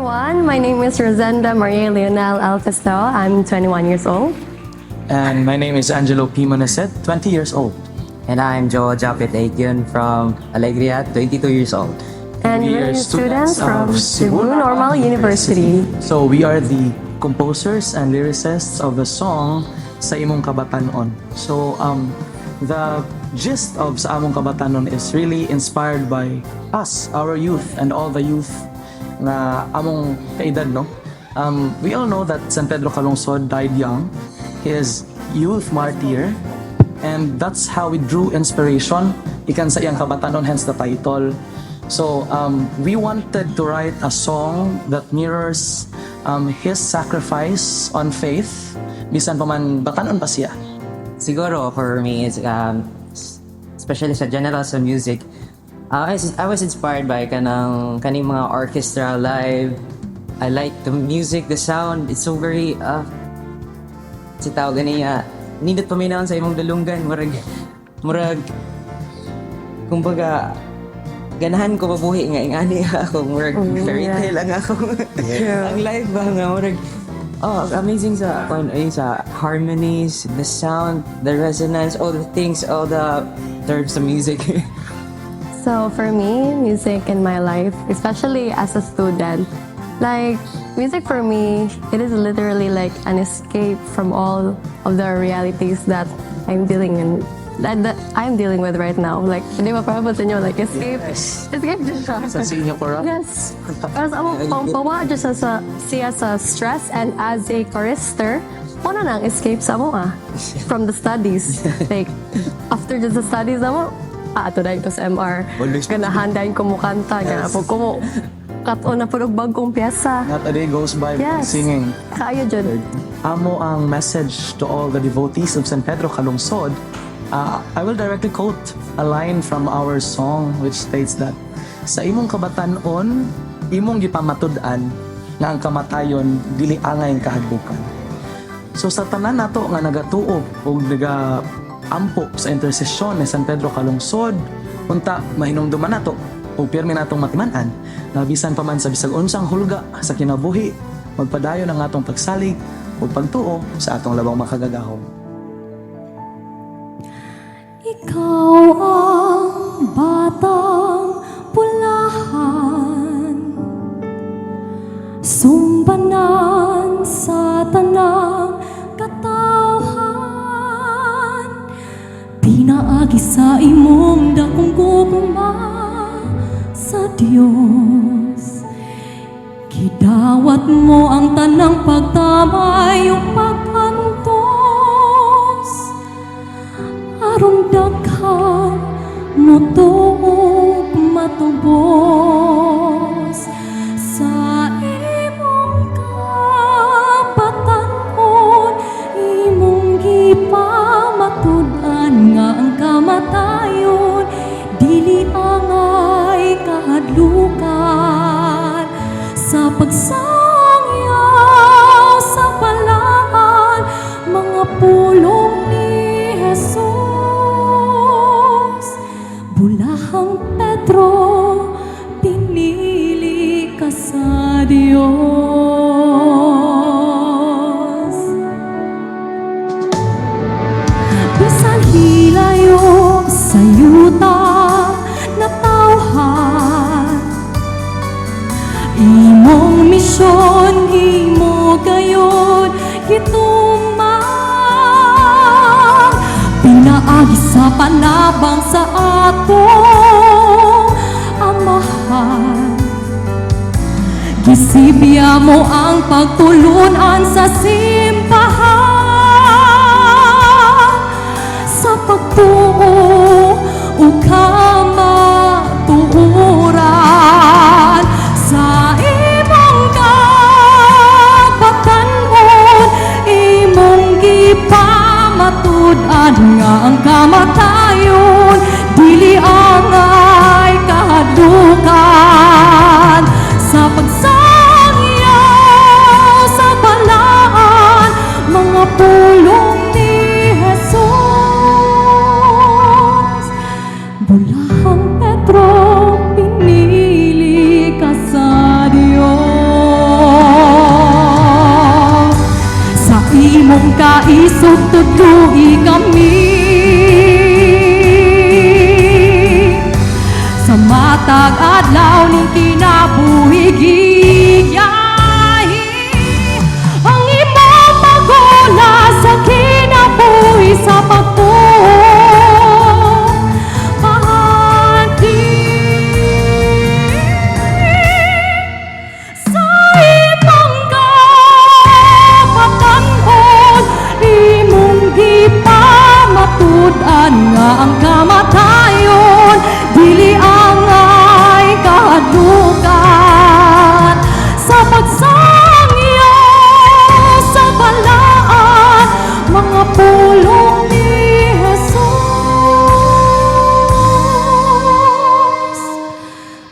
Everyone. My name is Rosenda Maria Leonel Alfesto. I'm 21 years old. And my name is Angelo P. Manaset, 20 years old. And I'm Joel Japet Aiken from Alegria, 22 years old. And We we're are students students from of Cebu Cebu Normal University. So we are the composers and lyricists of the song "Sa Imong Kabatanon." So the gist of "Sa Among Kabatanon" is really inspired by us, our youth, and all the youth na among kaedad, no? We all know that San Pedro Calungsod died young. He is youth martyr. And that's how we drew inspiration ikan sa iyang kabatanon, hence the title. So we wanted to write a song that mirrors his sacrifice on faith, bisan pa man batanon pa siya. Siguro for me is especially sa general sa music, I was inspired by kanang kaning mga orchestra live. I like the music, the sound. It's so very si tawag ganiya, nindot paminawon sa imong dalunggan, murag kumbaga ganahan ko mabuhi nga ingani ako, murag fairy tale lang ako ang life ba nga murag, oh, amazing sa kung ay sa harmonies, the sound, the resonance, all the things, all the terms of music. So for me, music in my life, especially as a student, like music for me, it is literally like an escape from all of the realities that I'm dealing with right now. Like, di ba parang sa inyo, like escape, escape jud siya. Sa senior ko. Yes. Para sa amo, pangpawa jud siya sa stress, and as a chorister, mao na nang escape sa amo from the studies. Like, after just the studies amo, ato na ito sa MR. Ganahan dahil ko mo kanta, ganahan po ko mo kat-on na pud og bagong pyesa. Not a day goes by without singing. Kaayo jud. Amo ang message to all the devotees of San Pedro Calungsod. I will directly quote a line from our song which states that sa imong kabatanon, imong gipamatud-an nga ang kamatayon dili angay ang kahadlukan. So sa tanan nato nga nagatuo ug naga-ampo sa intersesyon ni San Pedro Calungsod, unta mahinumduman nato ug pirmi natong matiman-an na bisan pa man sa bisag unsang hulga sa kinabuhi, magpadayon ang atong pagsalig ug pagtuo sa atong Labang Makagagahom. Ikaw ang batang bulahan, sumbanan sa tanang katawhan. Pinaagi sa imong dakong gugma sa Dios, gidawat mo ang tanang pagtamay ug pag-antos aron daghan motuo ug matubos. Sa imong kabatanon, imong gipamatud-an nga ang kamatayon dili angay kahadlukan. Sa pagsangyaw sa balaan, mga pulong ni Jesus, Bulahang Pedro, pinili ka sa Diyos. Bisan hilayo sa yuta natawhan, imong misyon imo gayon gituman. Pinaagi sa panabang sa atong Amahan, gisibya mo ang pagtulunan sa simbahan. Sa pagtuo ug kamatuoran, sa imong kabatanon, imong gipamatud-an nga ang kamatayon dili angay kahadlukan. Sa pagsangyaw sa balaan, mga pulong ni Jesus, Bulahang Pedro, pinili ka sa Diyos. Ug tudloi kami sa matag adlaw ning kinabuhi. Giyahi ang imong pag-ula sa kinabuhi sa pagtuo paanhi sa imong kabatan-on. Imong gipamatud-an nga ang kamatayon dili angay kahadlukan. Sa pagsangyaw sa balaan, mga pulong ni Jesus.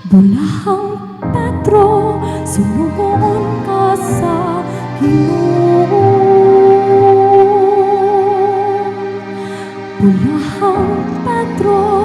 Bulahang Pedro, sunugon ka sa Ginoo. Bulahang Pedro.